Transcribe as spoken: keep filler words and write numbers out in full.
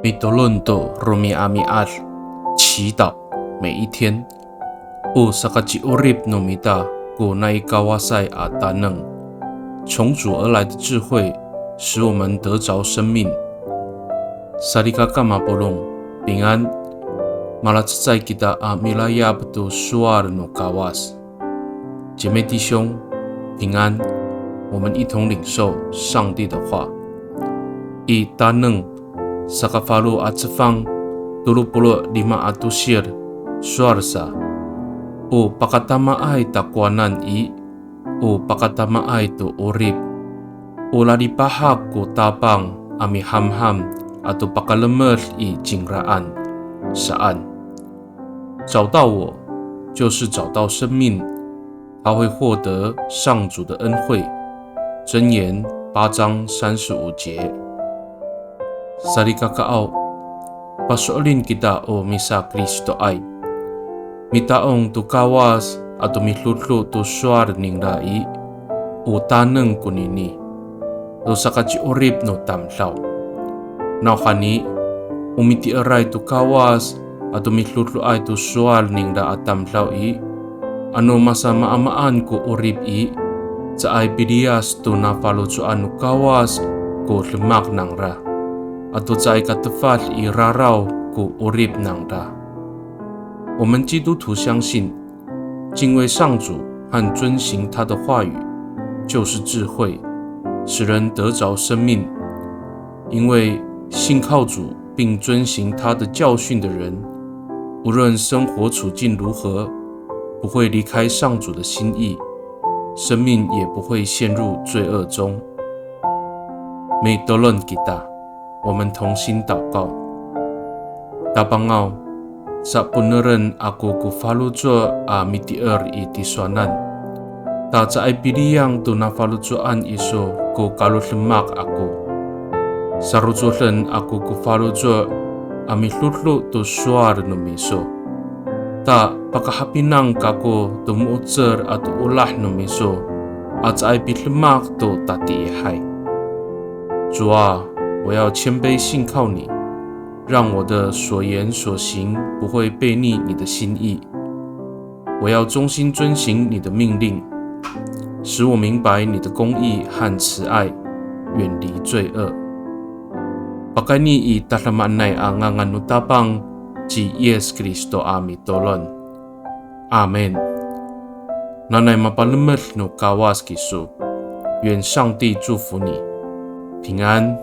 Mitolon to romi'ami'ad, 祈祷每一天。O sakaci'orip no mita ko nai Kawasay a taneng. 从主而来的智慧使我们得着生命。Salikaka mapolong, 平安。Malacecay kita a milayap to sowal no Kawas. 姐妹弟兄，平安。我们一同领受上帝的话。I Taneng, sakafalo a cefang, tolo polo' lima a tosil, sowal sa. O pakatamaay takowanan i, o pakatamaay to 'orip. O lalipahak ko Tapang a mihamham ato pakalemed i cingraan, saan. 找到我，就是找到生命，他会获得上主的恩惠。箴言八章三十五节。Salikakaaw, paso'elin kita o misaKristoay. Mita'ong to Kawas ato midodo to sowal ningra i, o taneng konini to sakaci'orip no tamdaw. Nawhani, o miti'eray to Kawas ato midodoay to sowal ningra a tamdaw i, ano masamaamaan ko 'orip i, caay piliyas to nafaloco'an no Kawas ko demak nangra, ato caay katefad i raraw ko 'orip nangra. 我们基督徒相信，敬畏上主和遵行他的话语，就是智慧，使人得着生命。因为信靠主并遵行他的教训的人，无论生活处境如何，不会离开上主的心意，生命也不会陷入罪恶中。Mitolon kita. 我们同心祷告。Tapangaw, saponeren ako ko faloco' a miti'er i tisowanan. Ta caay piliyang to nafaloco'an iso ko kalodemak ako. Sarocoden ako ko faloco' a midodo to sowal no miso. Ta pakahapinang kako to mo^cel ato olah no miso a caay pidemak to tatiihay. 主啊，我要谦卑信靠你，让我的所言所行不会背逆你的心意。我要忠心遵行你的命令，使我明白你的公义和慈爱，远离罪恶。Pakayni i tadamaanay a ngangan no Tapang ci Yis Kristo a mitolon. Amin. Nanay mapalemed no Kawas kiso. 愿上帝祝福你，平安。